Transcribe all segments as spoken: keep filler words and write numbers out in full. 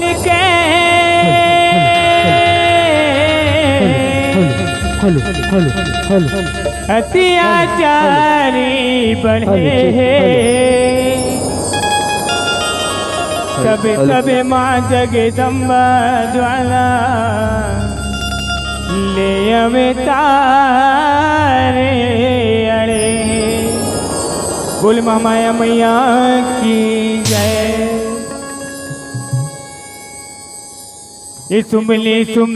के hello, hello, hello, hello, hello. अत्याचारी बढ़े हे। कबे कबे माँ जगदम्बा ज्वाला ले अवतारे अड़े। बोल महामाया मैया की जय। ये सुमली सुम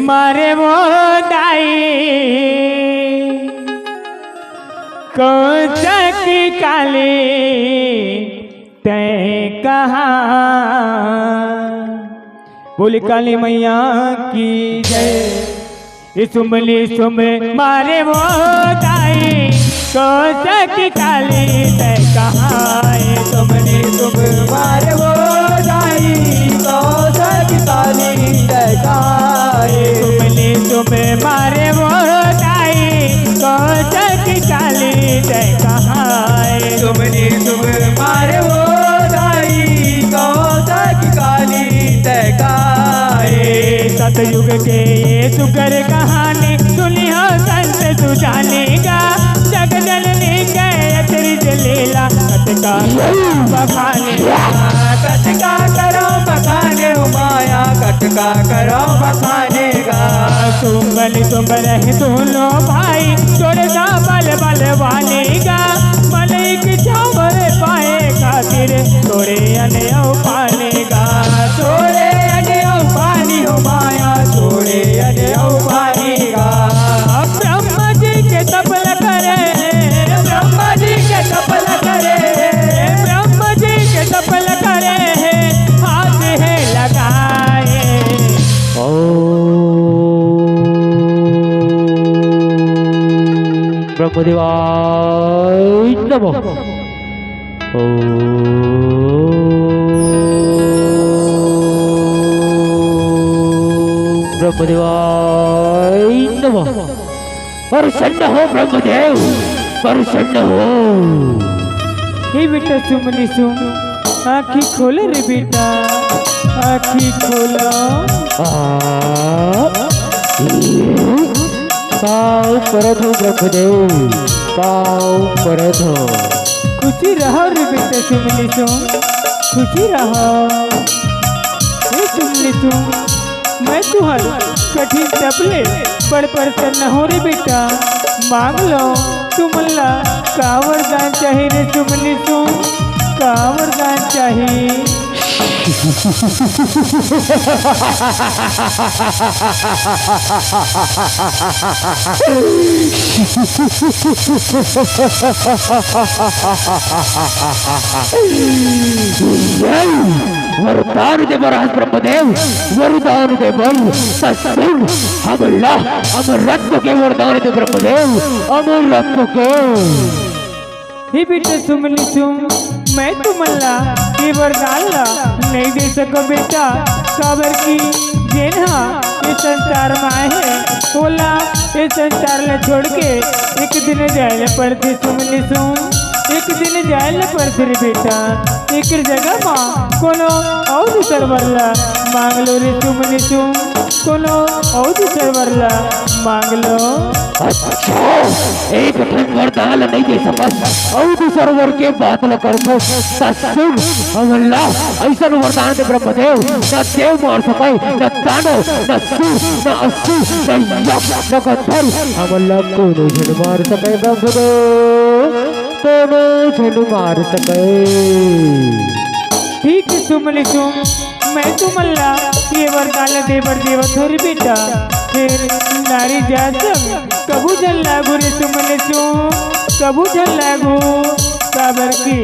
मारे वो दाई, कौन सा की काली तय कहा। बोल काली मैया की जय। ये सुमली सुम मारे वो दाई, कौन सा की काली तय कहा। ये सुमली सुम मारे वो दाई, कौन सा की काली तय कहा। ये सुमली सुम मारे वो दाई, कौन सा की काली तय कहा। ये सुमली सुम मारे वो दाई, कौन सा की काली तय कहा। ये सतयुग के ये सुगर कहानी सुनी हो संत सुजानी गा। जग जननी के अतरी लीला कतका बखाने गा। कतका करो बखाने हो माया, कतका करो बखाने गा। सुमली सुम रहे दोनों भाई, जोड़े दा बल बलवाने गा। मन एक चावर पाए खातिर, तोरे अने पानी गा। तोरे अने पानी हो माया, तोरे अने पानी गा। अब ब्रह्मा जी के तपल करे, ब्रह्मा जी के तपल करे, ब्रह्मा जी के तपल करे, हाथ है लगाए। ओम ब्रह्मदेवाय नमः। ओम ब्रह्मदेवाय नमः। प्रसन्न हो ब्रह्मदेव, प्रसन्न हो। हे बेटा सुमली सुम, आँखी खोल रे बेटा, आँखी खोल। आ, पाँव परत हो ब्रह्मदेव, पाँव परत हो। खुशी रहो रे बेटा सुमली सुम, खुशी रहो। हे सुमली सुम, मैं तुहर कठिन तप ले बड़ प्रसन्न हो रे बेटा। मांग लो, तुमन ला का वरदान चाही रे सुमली सुम, का वरदान चाही? वरदान दे बर आज ब्रह्मदेव, वरदान दे बर। त सुन, हमला अमरत्व के वरदान दे ब्रह्मदेव, अमरत्व के। हे बेटा सुमली सुम, मैं तुमन ला ये वरदान ला नहीं दे सको बेटा, काबर कि जेन हा ये संसार में आए हे, ओला ये संसार ला छोड़ के एक दिन जाए ला पड़थे सुमली सुम, एक दिन जाए ला पड़थे रे बेटा। एकर जगह मा कोनो अउ दूसर वर ला मांग लो रे सुमली सुम, कोनो अउ दूसर वर ला मांग लो। अच्छा, एक ठन वरदान ला नहीं दे सकस, अउ दूसर वर के बात ला करथो, त सुन, हमन ला अइसन वरदान दे ब्रह्मदेव, न देव मार सके, न दानव, न सुर, न असुर, न यक्ष, न गंधर्व, हमन ला कोनो झन मार सके ब्रह्मदेव, कोनो झन मार सके। ठीक सुमली सुम, मैं तुमन ला ये वरदान ला दे बर देवत हो रे बेटा। फेर नारी जात संग कभू झन लागू रे सुमली सुम, कभू झन लागू, काबर कि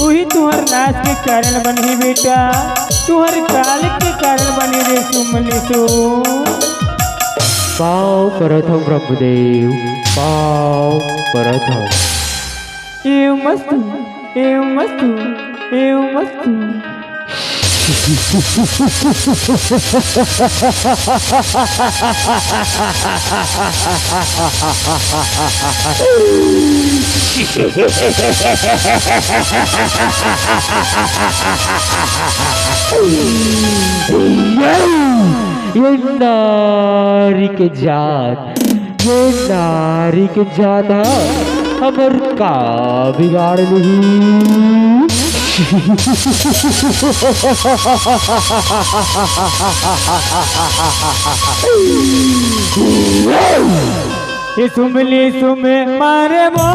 उही तुहर नाश के कारण बनही बेटा, तुहर काल के कारण बनही रे सुमली सुम। पाँव परत हँव ब्रह्मदेव, पाँव परत हँव। एवमस्तु, एवमस्तु, एवमस्तु। ये नारी के जात, ये नारी के जात ह हमर का बिगाड़ लिही? ये सुमली सुम मारे वो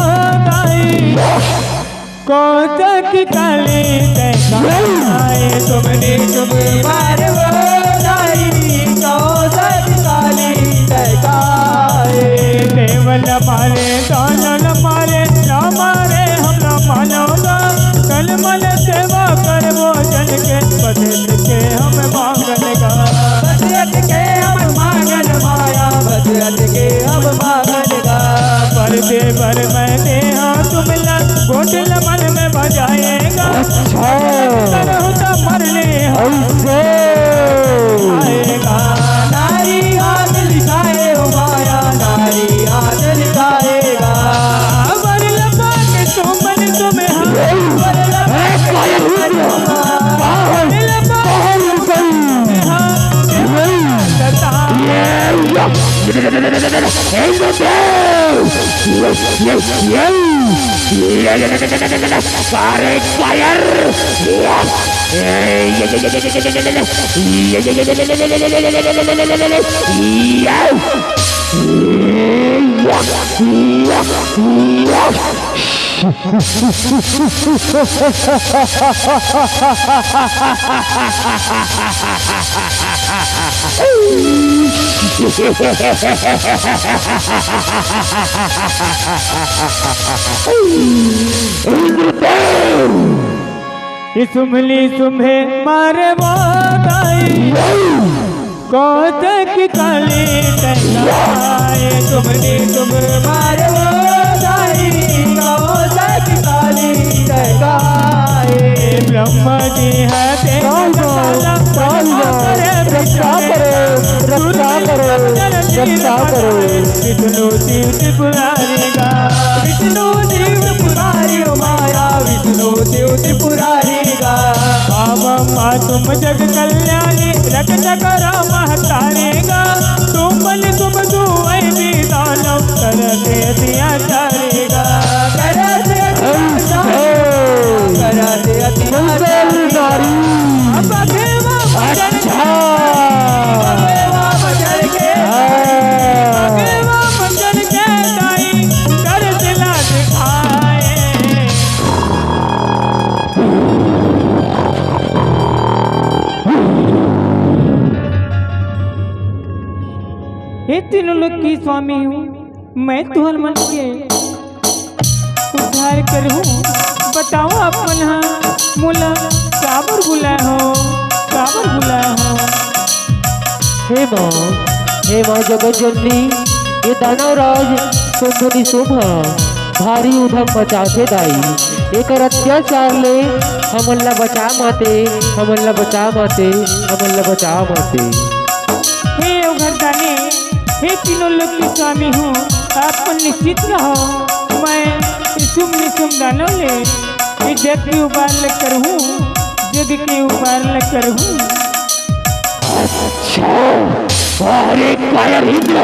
दाई, कौतक काली तैं का। ये सुमली सुम मारे वो दाई, कौतक काली तैं का। देवल मारे, दानल मारे, ना मारे हम ना मानोगा। तन मन सेवा करबो जन के, बदल के हम मांगन गा। बदल के हम मांगन माया, बदल के हम मांगन गा। पर देवर मैं देहा तुमला, गोटिल मन में बजाएगा। अच्छा। करहु त मरले हम। ऐसे। आएगा नारी हाथ लिखाए हो माया, नारी हाथ लिखाएगा। वर लगा के सुमन तुम्हें हम। वर लगा अरे, के काहे रुक गया? बाहर, बाहर निकल। अरे, fire! इंद्रदेव! ये सुमली सुम्हे मारे वो दाई, कौतक काली तैं का। ये सुमली सुम्हे मारे वो दाई, कौतक काली तैं का। ब्रह्मा जी है तेरा काल बा, काला, काल बा। करे रक्षा करे, रक्षा करे, रक्षा करे। विष्णु शिव त्रिपुरारी का, विष्णु शिव त्रिपुरारी माया, विष्णु शिव त्रिपुरारी का। आव माँ तुम जग कल्याणी, रक्षा करो महतारी का। तुम बल तुम दुआई भी दानव, करते दिया तारी का। करते दिया तारी का। करते दिया तारी का। नारी। अब अगेवा बचन अच्छा। अगेवा बचन के। हाँ। अगेवा बचन के दाई, दर्द ला दिखाए। हे तीनों लोक के स्वामी हो, मैं तुहर मन के उद्धार करहूँ। बताओ आप मन हा मोला काबर बुलाए हो, काबर बुलाए हो? हे माँ, हे माँ जगत जननी, ये दानव राज सुंदरी सुम हा भारी उधम मचाथे दाई। एकर अत्याचार ले हमन ला बचा माते, हमन ला बचा माते, हमन ला बचा माते। हे ओघरदानी, हे तीनों लोक के स्वामी हो, आप मन निश्चित रहो, मैं सुम निसुम दानव ले ये जग के उबार ले करहूँ, जग के उबार ले करहूँ। अच्छा, अरे कायर इंद्र,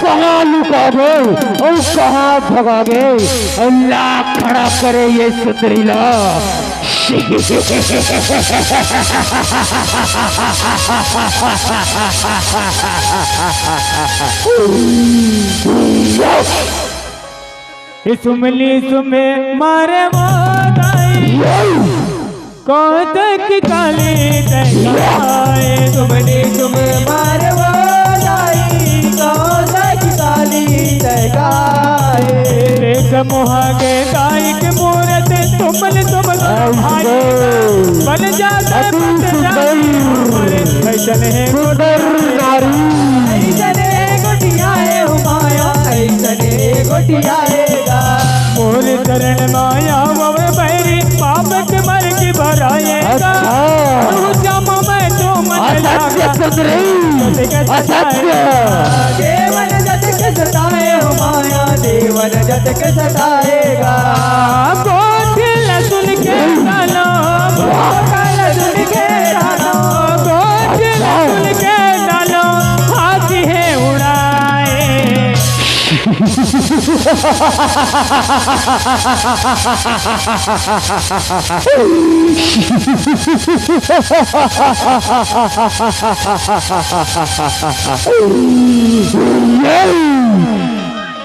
कहाँ लुकाबे अउ कहाँ भगाबे? ला खड़ा करे ये सुंदरी ला। सुमली सुमे मारे वो दाई, कौतक काली तैं का। सुमली सुमे मारे वो दाई, कौतक काली तैं का। देख मोहा के दाई के मूरत, तुमन तुम भाई बन जाता अति सुंदर, सुंदर नारी। ऐसने गोटियाए हो माया, ऐसने गोटियाएगा। मोर शरण माया ववर बैरी, पाप के मर की भराएगा। अच्छा। तू जम में जो मन असत्य लागा। सुंदरी, असत्य। देवन जत के सताए हो माया, देवन जत के सताएगा। गोठिल सुन के डालो, गोठिल सुन के डालो, गोठिल सुन के डालो।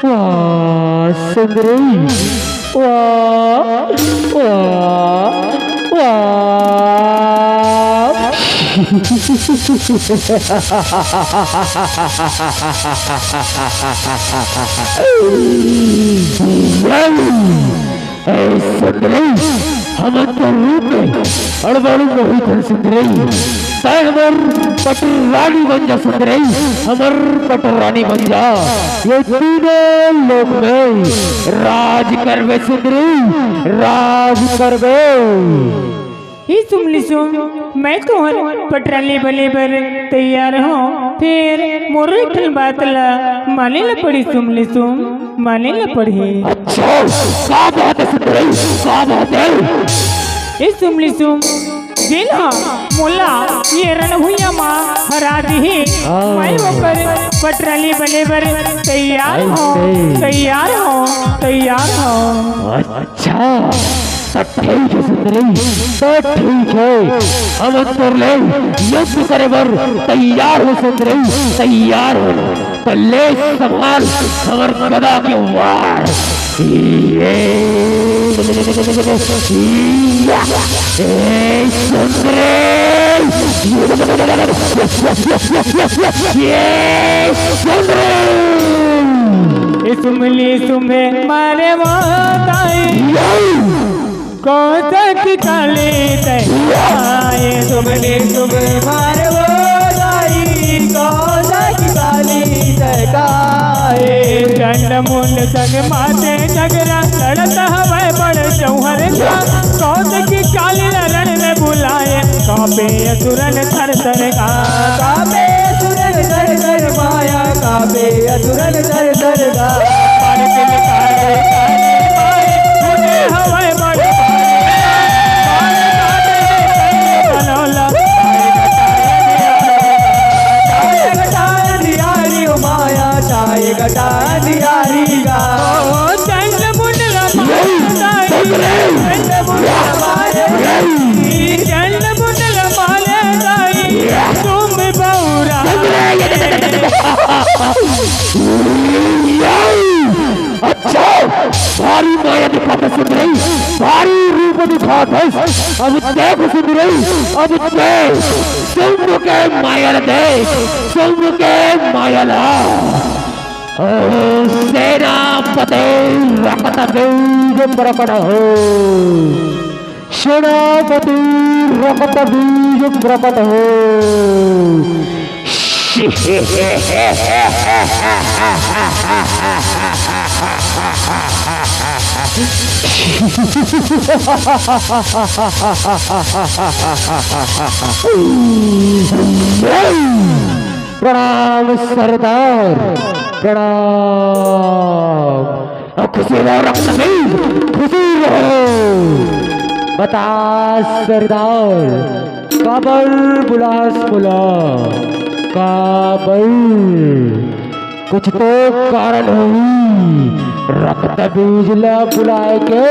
वाह सुंदरी, वाह, वाह, वाह। ए सुंदरी, हमन तो रूप में अड़बड़ू मोहित हन सुंदरी। तैं हमर पटरानी बन जा सुंदरी, हमर पटरानी बन जा। ये तीनों लोक में राज करबे सुंदरी, राज करबे। हे सुमली सुम, मैं तोहर पटरानी बने बर तैयार हूँ, फेर मोर एक ठन बात ला माने ला पड़ी सुमली सुम, माने ला पड़ही। अच्छा, का बात है सुंदरी, का बात है? ए सुमली सुम, जेन हा मोला ये रणभुइयां मा हरा दिही, हाँ। मैं ओकर पटरानी बने बर तैयार हूँ, ऐसे। तैयार हूँ, तैयार हूँ। अच्छा, त ठीक है सुंदरी, त ठीक है, हमन तोर ले युद्ध करे बर तैयार हो सुंदरी, तैयार हो। त ले संभाल हमर गदा के वार। ये, या, ए सुंदरी, ये सुंदरी। ए सुमली सुमे मारे वो दाई। ये। कौतक काली तैं आए। सुमली सुमे मारे वो दाई, कौतक काली तैं आए। चंड मुंड संग माते झगरा, लड़त हवै बड़ चौहर का। कौतक काली ला रण में बुलाए, कांपे असुरन थर थर का। कांपे असुरन थर थर माया, कांपे असुरन थर थर का। मार तिलकारी काली माई, तूने हवै बड़ भारी। मार काटे ने कई बनौला, मार काटे ने कई बनौला। चाहे घटा अंधियारी ओ माया, चाहे घटा अंधियारी का। ओ चंड मुंड ला मारे दाई, चंड मुंड ला मारे दाई, चंड मुंड ला मारे दाई, तुम बौरा। अच्छा, भारी माया दिखात हस सुंदरी, भारी रूप दिखात हस। अब देख सुंदरी, अब देख, सुंब के माया ला देख, सुंब के माया ला। ओ सेनापति रक्त बीज प्रकट हो, सेनापति रक्त बीज प्रकट हो। प्रणाम सरदार, प्रणाम। अउ खुशी रहो रक्त बीज, खुशी रहो। बता सरदार, काबर बुलास मोला? काबर? कुछ तो कारण होही रक्त बीज ला बुलाए के।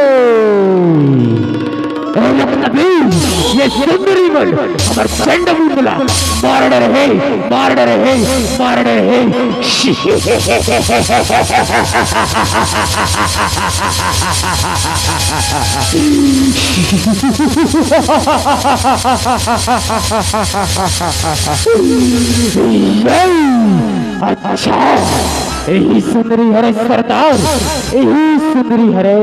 ए रक्त बीज, ये सुंदरी मन हमर चंड मुंड ला मार डरे हे, मार डरे हे, मार डरे हे। अच्छा, यही सुंदरी हरे सरदार, यही सुंदरी हरे।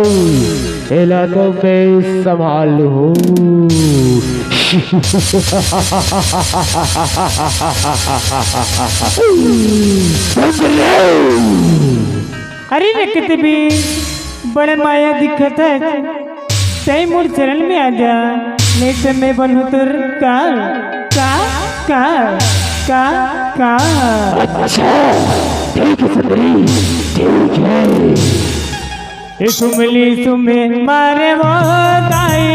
एला तो मैं संभाल लूं। सुंदरी! अरे रक्त बीज, बड़ माया दिखत हे, तैं मोर चरण में आ जा, नहीं तो मैं बनहूं तोर काल, का, का, का, का। अच्छा, ठीक है सुंदरी, ठीक है। ए सुमली सुमे मारे वो दाई,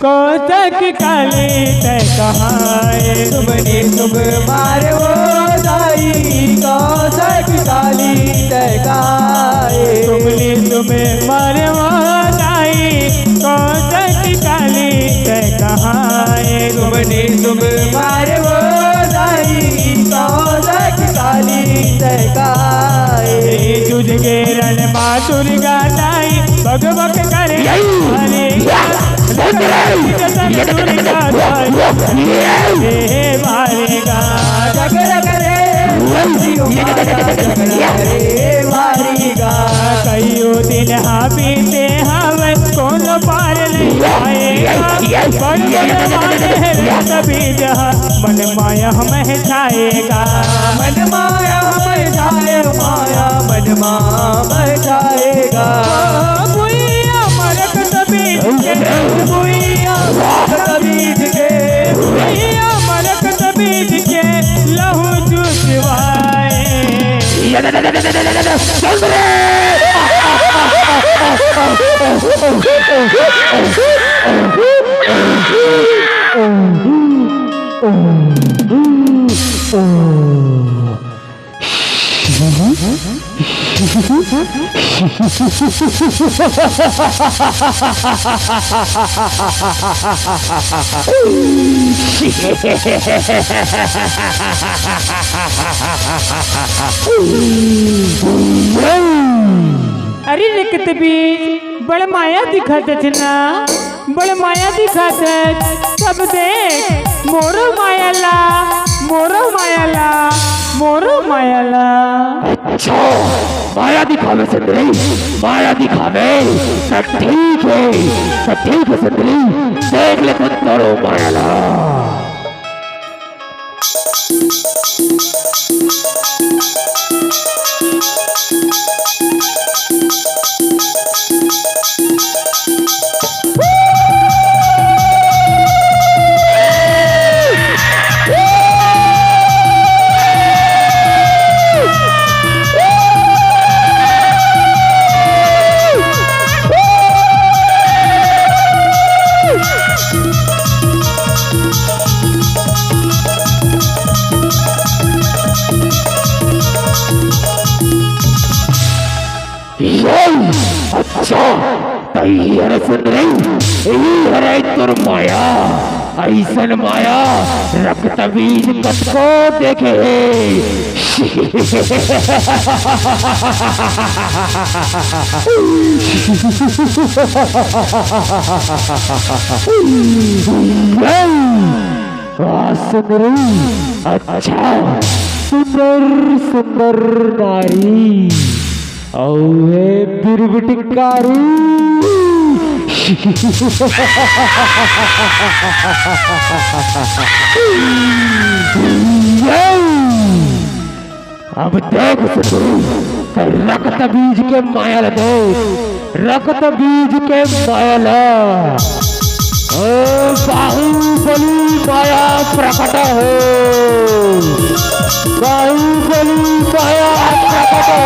कौतक काली तैं कहाए। सुमली सुमे मारे वो दाई, कौतक काली तैं गाए। तुमली तुम मारे वो दाई, कौन सा की काली तय कहाँ है? तुमली तुम मारे वो दाई, कौन सा की काली तय गाए। तुझ के रण माँ दुर्गा दाई, बग बग करे हरे। दुर्गा दाई, हे मारेगा। जग रग रे, मारी गा। कईयो दिन हा बीते हवे, कोनो पार नहीं आएगा। बड़ बड़ माने हे रक्त बीज हा, मन माया हमें छाएगा। मन माया हमें छाए, माया मन माया हमें छाएगा। भुइया मरक तबीज के, भुइया मरक तबीज के, भुइया मरक तबीज के लहू चुचवाए। अरे रक्त बीज, बड़ माया दिखत हस ना, बड़ माया दिखत हस। सब देख मोरो माया ला, मोरो माया ला, मोरो माया ला। अच्छा, माया दिखावे सुंदरी, माया दिखावे। सब ठीक है, सब ठीक है सुंदरी, देख ले तुम तोरो माया ला। अच्छा, त इही हरे सुंदरी, इही हरे तोर माया। अइसन माया रक्त बीज कतको देखे हे। वाह सुंदरी, अच्छा, सुंदर सुंदर नारी। अउ हे बिरबिटकारी। अब देख सुंदरी, रक्त बीज के माया ल देख, रक्त बीज के माया ल। ओ बाहुबली माया प्रकट हो, बाहुबली माया प्रकट हो।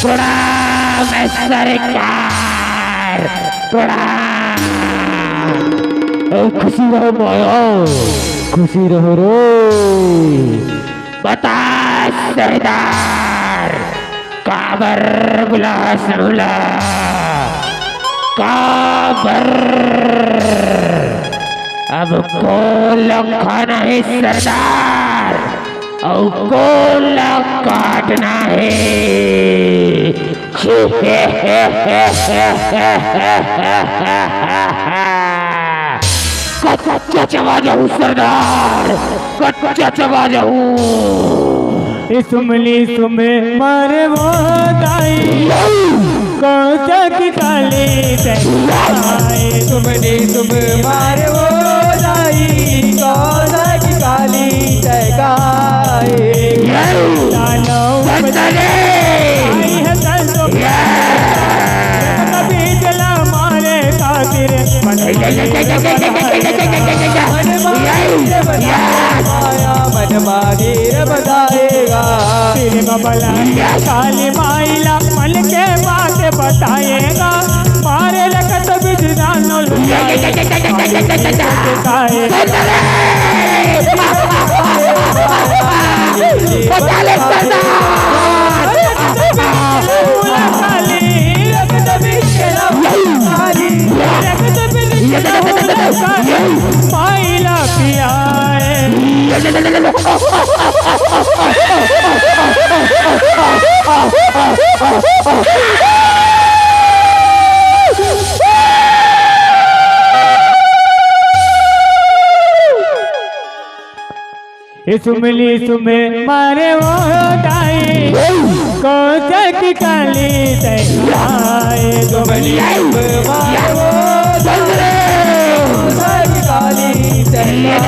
प्रणाम सरकार, प्रणाम। ए, खुशी रहो माया, खुशी रहो रे। बता सरदार, काबर बुलास मोला? काबर? अब कोन ल खाना हे सरदार, अउ कोन ल काटना हे? कच्चा चबा जाहूं सरदार, कच्चा चबा जाहूं। ए सुमली सुम मारे वो दाई, कौन सा की काली तय गाए? सुमली सुम मारे वो दाई, कौन सा की काली तय गाए? दानव बदले आई है संतो, कभी जला मारे खातिर मन बचा ले सरदार। ए सुमली सुमे मारे वो दाई, कौन सा की काली तैयार। सुमली सुमे मारे वो दाई, कौन सा की काली तैयार।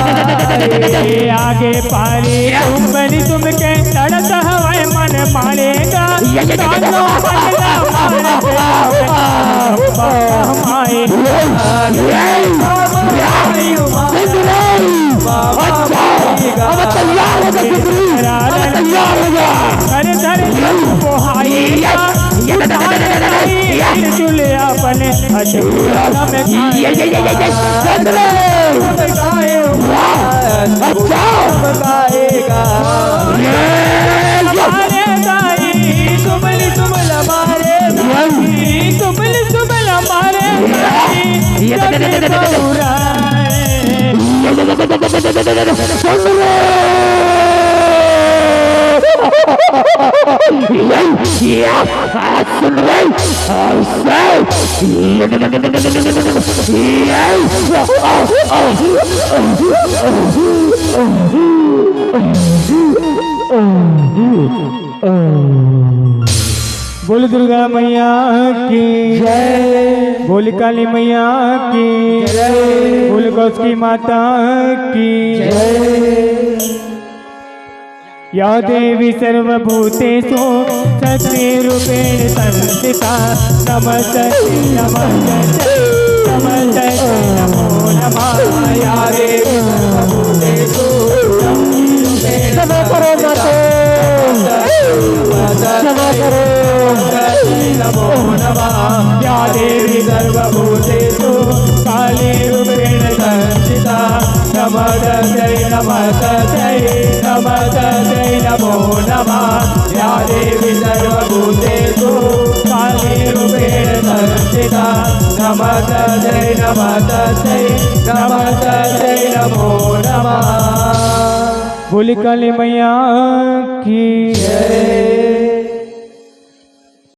आगे पारी सुमली तुमके लड़त हवय मन मारेगा। दोनों बदला मार दे। माई। अच्छा, अब तैयार हो जा बिक्री, अब तैयार हो जा। घर घर पोहाई का, उठाए नहीं, मिलजुल अपन अशोक में ये, ये, ये, ये, ये, चंद्र। वाह, अच्छा। ये, ये। हमारे दाई, सुमल सुमल हमारे दाई, सुमल सुमल हमारे दाई, ये, ये, ये, ये, ये, ये, ये, जग गौरा है। बोल दुर्गा मैया की जय। बोल काली मैया की जय। बोल गौस की माता की जय। या देवी सर्वभूतेषु शक्तिरूपेण संस्थिता। नमस्ते नमस्ते नमस्ते नमो नमः। या देवी सर्वभूतेषु शक्तिरूपेण क्षमा करो माता, क्षमा करो। नमो नमः। या देवी सर्वभूतेषु काली रूपेण संस्थिता। नमस्तस्यै नमस्तस्यै नमस्तस्यै नमो नमः। या देवी सर्वभूतेषु काली रूपेण संस्थिता। नमस्तस्यै नमस्तस्यै नमस्तस्यै नमो नमः। बोली काली मैया की।